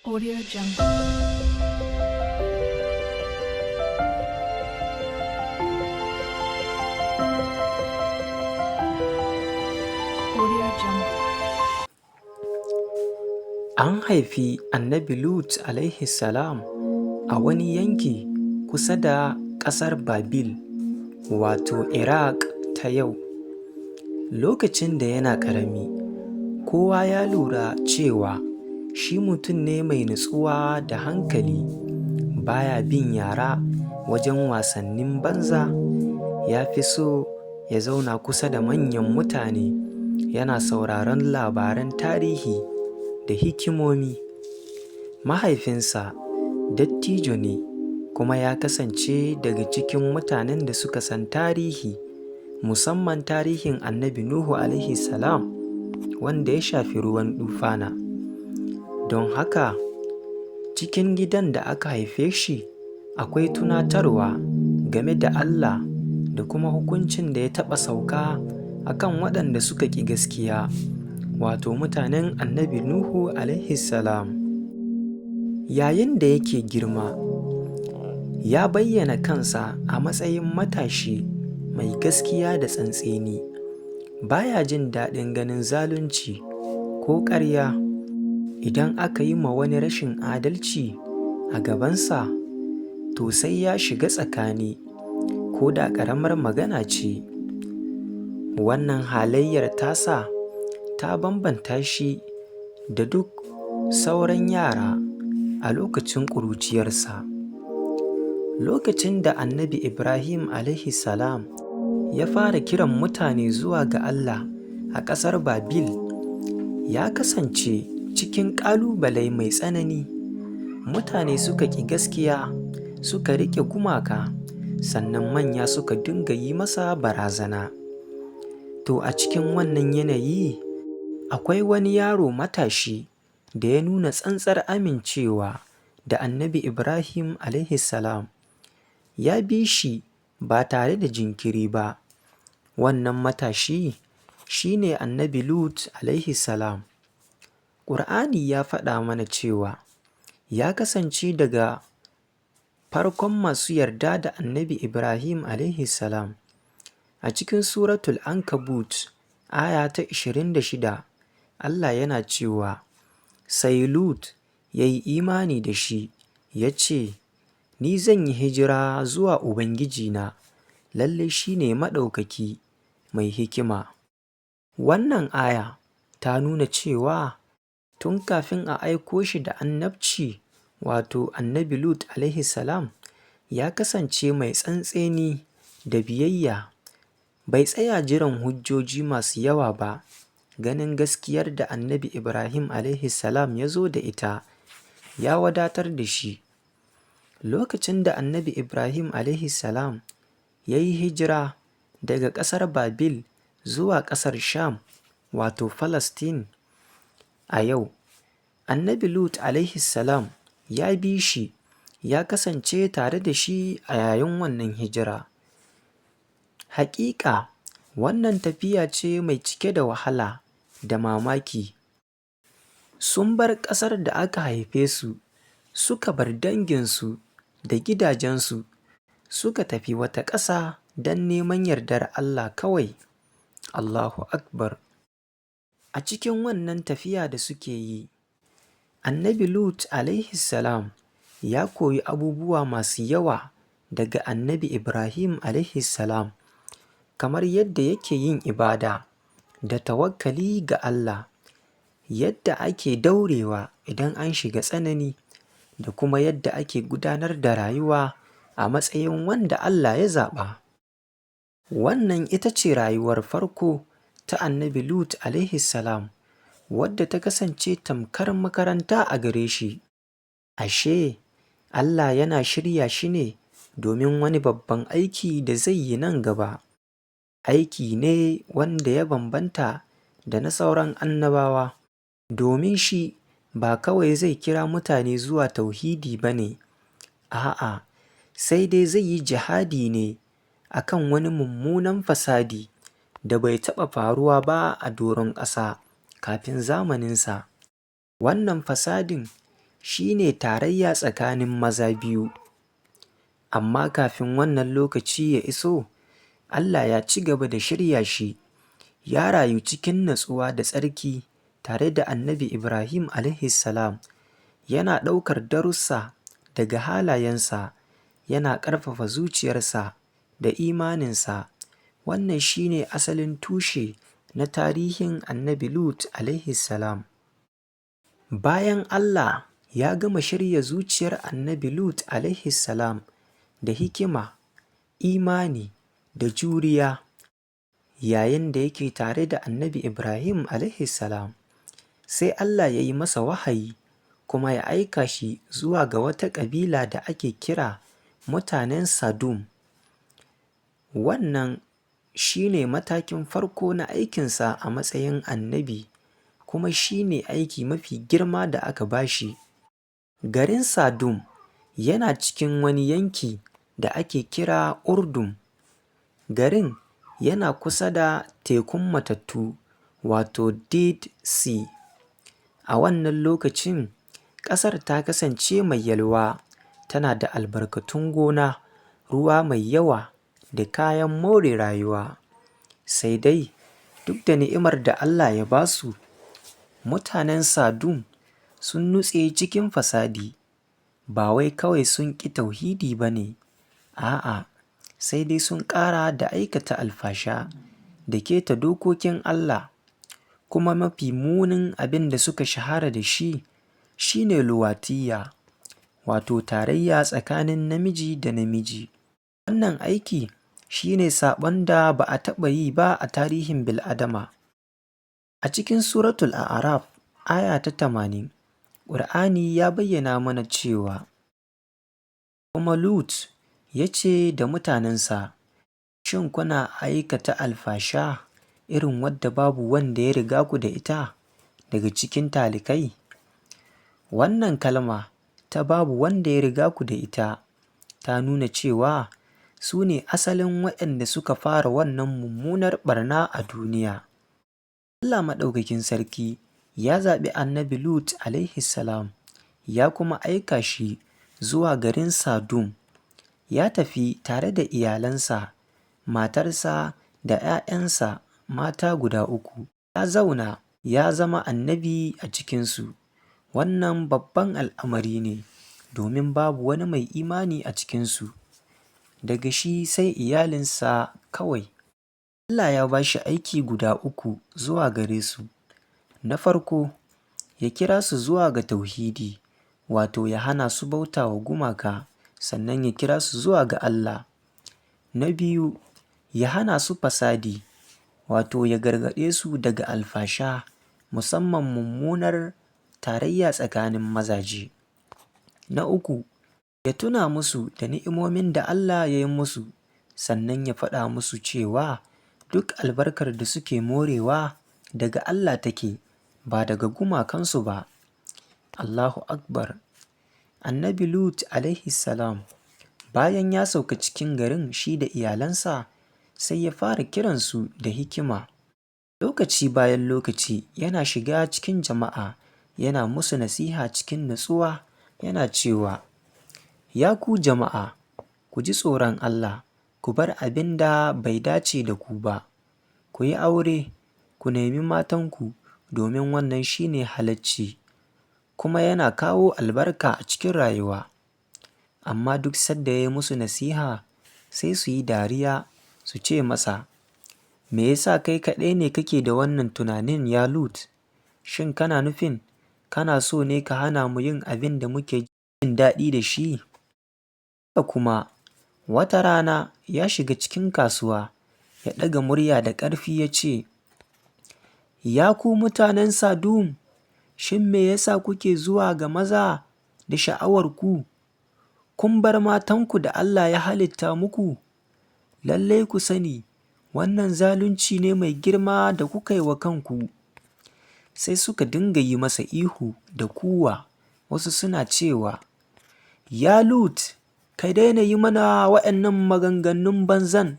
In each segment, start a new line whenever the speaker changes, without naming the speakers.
Audio Jungle. Audio Jungle.
An haifi Annabi Lut alaihi salam a wani yanki kusa da ƙasar Babil, wato Iraq ta yau. Lokacin da yana ƙarami, kowa ya lura cewa shi mutum ne mai natsuwa da hankali, ba ya bin yara wajen wasannin banza, ya fi so ya zauna kusa da manyan mutane yana sauraron labaran tarihi da hikimomi. Mahaifinsa dattijo ne kuma ya kasance daga cikin mutanen da suka san tarihi, musamman tarihin Annabi Nuhu alaihi salam wanda ya shafi ruwan dufana. Don haka, cikin gidan da aka haife shi akwai tunatarwa game da Allah da kuma hukuncin da ya taɓa sauka a kan waɗanda suka ƙi gaskiya, wato mutanen Annabi Nuhu alaihi salam. Yayin da yake girma, ya bayyana kansa a matsayin matashi mai gaskiya da tsantseni, ba ya jin daɗin ganin zalunci ko ƙarya. Idan aka yi ma wani rashin adalci a gabansa, to sai ya shiga tsakani, ko da ƙaramar magana ce. Wannan halayyar tasa ta bambanta shi da duk sauran yara a lokacin ƙuruciyarsa. Lokacin da Annabi Ibrahim alaihi salam ya fara kiran mutane zuwa ga Allah a ƙasar Babil, ya kasance cikin ƙalubale mai tsanani. Mutane suka ƙi gaskiya, suka riƙe gumaka, sannan manya suka dinga yi masa barazana. To a cikin wannan yanayi, akwai wani yaro matashi da ya nuna tsantsar amincewa da Annabi Ibrahim alaihi salam. Ya bi shi ba tare da jinkiri ba. Wannan matashi shi ne Annabi Lut alaihi salam. Ƙur'ani ya faɗa mana cewa ya kasance daga farkon masu yarda da Annabi Ibrahim alaihi salam. A cikin Suratul Ankabut, aya ta 26, Allah yana cewa, Sai Lut ya yi imani da shi, ya ce, Ni zan yi hijira zuwa Ubangijina, lalle shi ne Maɗaukaki, mai hikima. Wannan aya ta nuna cewa tun kafin a aiko shi da annabci, wato Annabi Lut alaihi salam, ya kasance mai tsantseni da biyayya. Bai tsaya jiran hujjoji masu yawa ba, ganin gaskiyar da Annabi Ibrahim alaihi salam ya zo da ita ya wadatar da shi. Lokacin da Annabi Ibrahim alaihi salam ya yi hijira daga ƙasar Babil zuwa ƙasar Sham, wato Falastin a yau, Annabi Lut alaihi salam ya bi shi, ya kasance tare da shi a yayin wannan hijira. Haƙiƙa wannan tafiya ce mai cike da wahala da mamaki. Sun bar ƙasar da aka haife su, suka bar danginsu da gidajensu, suka tafi wata ƙasa don neman yardar Allah kawai. Allahu Akbar. A cikin wannan tafiya da suke yi, Annabi Lut alaihi salam ya koyi abubuwa masu yawa daga Annabi Ibrahim alaihi salam, kamar yadda yake yin ibada da tawakkali ga Allah, yadda ake daurewa idan an shiga tsanani, da kuma yadda ake gudanar da rayuwa a matsayin wanda Allah ya zaɓa. Wannan ita ce rayuwar farko ta Annabi Lut alaihi salam, wadda ta kasance tamkar makaranta a gare shi. Ashe, Allah yana shirya shi ne domin wani babban aiki da zai yi nan gaba. Aiki ne wanda ya bambanta da na sauran annabawa, domin shi ba kawai zai kira mutane zuwa tauhidi ba ne, a'a, sai dai zai yi jihadi ne a kan wani mummunan fasadi da bai taɓa faruwa ba a doron ƙasa kafin zamaninsa. Wannan fasadin shi ne tarayya tsakanin maza biyu. Amma kafin wannan lokaci ya iso, Allah ya ci gaba da shirya shi, ya rayu cikin natsuwa da tsarki tare da Annabi Ibrahim a.s. yana ɗaukar darussa daga halayensa, yana ƙarfafa zuciyarsa da imaninsa. Wannan shi ne asalin tushe na tarihin Annabi Lut a.s. Bayan Allah ya gama shirya zuciyar Annabi Lut a.s. da hikima, imani da juriya yayin da yake tare da Annabi Ibrahim a.s., sai Allah ya yi masa wahayi kuma ya aika shi zuwa ga wata ƙabila da ake kira mutanen Sadum. Wannan shi ne matakin farko na aikinsa a matsayin annabi, kuma shi ne aiki mafi girma da aka ba shi. Garin Sadum yana cikin wani yanki da ake kira Urdun. Garin yana kusa da Tekun Matattu, wato Dead Sea. A wannan lokacin, ƙasar ta kasance mai yalwa, tana da albarkatun gona, ruwa mai yawa, da kayan more rayuwa. Sai dai, duk da ni'imar da Allah ya ba su, mutanen Sadum sun nutse cikin fasadi. Ba wai kawai sun ƙi tauhidi ba ne, a'a, sai dai sun ƙara da aikata alfasha da keta dokokin Allah. Kuma mafi munin abin da suka shahara da shi, shi ne luwatiyya, wato tarayya tsakanin namiji da namiji. Wannan aiki shi ne saɓon da ba a taɓa yi ba a tarihin bil'adama. A cikin Suratul A'raf, aya ta 80, Ƙur'ani ya bayyana mana cewa, Kuma Lut ya ce da mutanensa, Shin kuna aikata alfasha irin wadda babu wanda ya riga ku da ita daga cikin talikai? Wannan kalma ta babu wanda ya riga ku da ita ta nuna cewa su ne asalin waɗanda suka fara wannan mummunar ɓarna a duniya. Allah Maɗaukakin Sarki ya zaɓi Annabi Lut a.s. ya kuma aika shi zuwa garin Sadum. Ya tafi tare da iyalansa, matarsa da ‘ya'yansa mata guda uku. Ya zauna ya zama annabi a cikinsu. Wannan babban al'amari ne, domin babu wani mai imani a cikinsu, daga shi sai iyalinsa kawai. Allah ya ba shi aiki guda uku zuwa gare su. Na farko, ya kira su zuwa ga tauhidi, wato ya hana su bauta wa gumaka, sannan ya kira su zuwa ga Allah. Na biyu, ya hana su fasadi, wato ya gargaɗe su daga alfasha, musamman mummunar tarayya tsakanin mazaje. Na uku, ya tuna musu da ni'imomin da Allah ya yi musu, sannan ya faɗa musu cewa duk albarkar da suke morewa daga Allah take, ba daga gumakansu ba. Allahu Akbar. Annabi Lut a.s. bayan ya sauka cikin garin shi da iyalansa, sai ya fara kiransu da hikima. Lokaci bayan lokaci yana shiga cikin jama'a, yana musu nasiha cikin natsuwa, yana cewa, Ya ku jama'a, ku ji tsoron Allah, ku bar abin da bai dace da ku ba, ku yi aure, ku nemi matanku, domin wannan shi ne halacci, kuma yana kawo albarka a cikin rayuwa. Amma duk sadda ya yi musu nasiha, sai su yi dariya su ce masa, Me ya sa kai kaɗai ne kake da wannan tunanin, ya Lut? Shin kana nufin kana so ne ka hana mu yin abin da muke jin daɗi da shi? Haka kuma, wata rana ya shiga cikin kasuwa, ya ɗaga murya da ƙarfi ya ce, Ya ku mutanen Sadum, shin me ya sa kuke zuwa ga maza da sha'awarku, kun bar matanku da Allah ya halitta muku? Lallai ku sani, wannan zalunci ne mai girma da kuka yi wa kanku. Sai suka dinga yi masa ihu da kuwwa, wasu suna cewa, Ya Lut, ka daina yi mana waɗannan maganganun banzan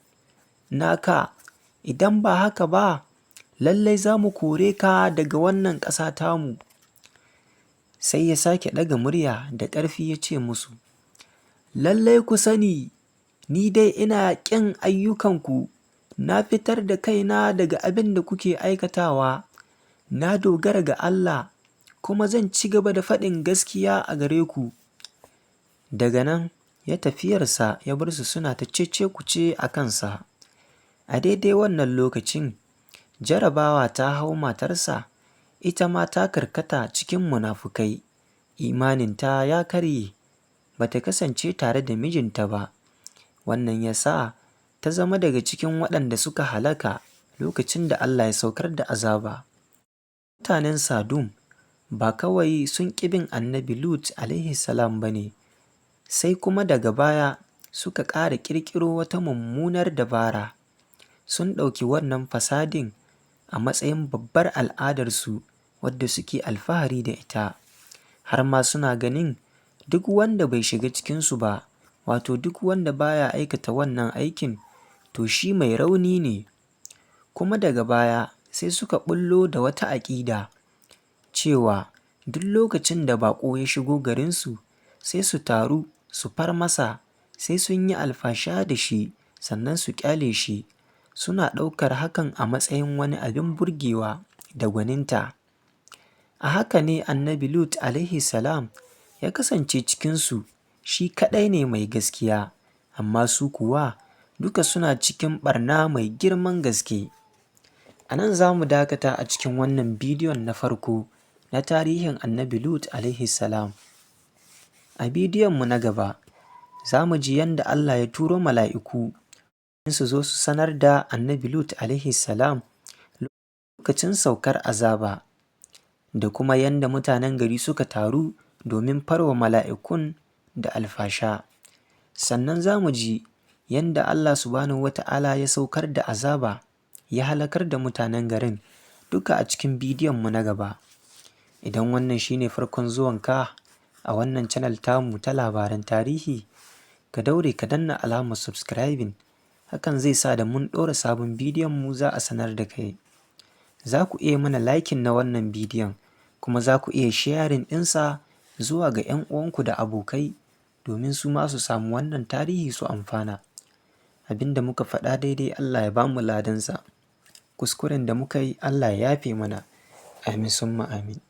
naka, idan ba haka ba, lallai za mu kore ka daga wannan ƙasa tamu. Sai ya sake ɗaga murya da ƙarfi ya ce musu, Lallai ku sani, ni dai ina ƙin ayyukanku, na fitar da kaina daga abin da kuke aikatawa, na dogara ga Allah, kuma zan ci gaba da faɗin gaskiya a gare ku. Daga nan ya tafiyarsa ya bar su suna ta cece-kuce a kansa. A daidai wannan lokacin, jarabawa ta hau matarsa, ita ma ta karkata cikin munafukai, imaninta ya karye, ba ta kasance tare da mijinta ba. Wannan ya sa ta zama daga cikin waɗanda suka halaka lokacin da Allah ya saukar da azaba. Mutanen Sadum ba kawai sun ƙi bin Annabi Lut alaihi salam ba ne, sai kuma daga baya suka ƙara ƙirƙiro wata mummunar dabara. Sun ɗauki wannan fasadin a matsayin babbar al'adarsu wadda suke alfahari da ita, har ma suna ganin duk wanda bai shiga cikinsu ba, wato duk wanda baya aikata wannan aikin, to shi mai rauni ne. Kuma daga baya sai suka ɓullo da wata aƙida cewa duk lokacin da baƙo ya shigo garinsu, sai su taru su far masa, sai sun yi alfasha da shi sannan su ƙyale shi. Suna ɗaukar hakan a matsayin wani abin burgewa da gwaninta. A haka ne Annabi Lut alaihi salam ya kasance cikinsu, shi kaɗai ne mai gaskiya, amma su kuwa duka suna cikin ɓarna mai girman gaske. A nan za mu dakata a cikin wannan bidiyon na farko na tarihin Annabi Lut alaihi salam. A bidiyonmu na gaba, za mu ji yadda Allah ya turo mala'iku su zo su sanar da Annabi Lut alaihi salam lokacin saukar azaba, da kuma yadda mutanen gari suka taru domin farwa mala'ikun da alfasha. Sannan za mu ji yadda Allah subhanahu wa ta'ala ya saukar da azaba ya halakar da mutanen garin, duka a cikin bidiyonmu na gaba. Idan wannan shi ne farkon zuwanka a wannan channel tamu ta labaran tarihi, ka daure ka danna alamar subscribing. Hakan zai sa da mun ɗora sabon bidiyonmu za a sanar da kai. Za ku iya mana liking na wannan bidiyon, kuma za ku iya sharing ɗinsa zuwa ga 'yan uwanku da abokai domin su ma su samu wannan tarihi su amfana. Abin da muka faɗa daidai Allah ya ba mu ladansa. Kuskuren da muka yi Allah ya yafe mana. Amin summa amin.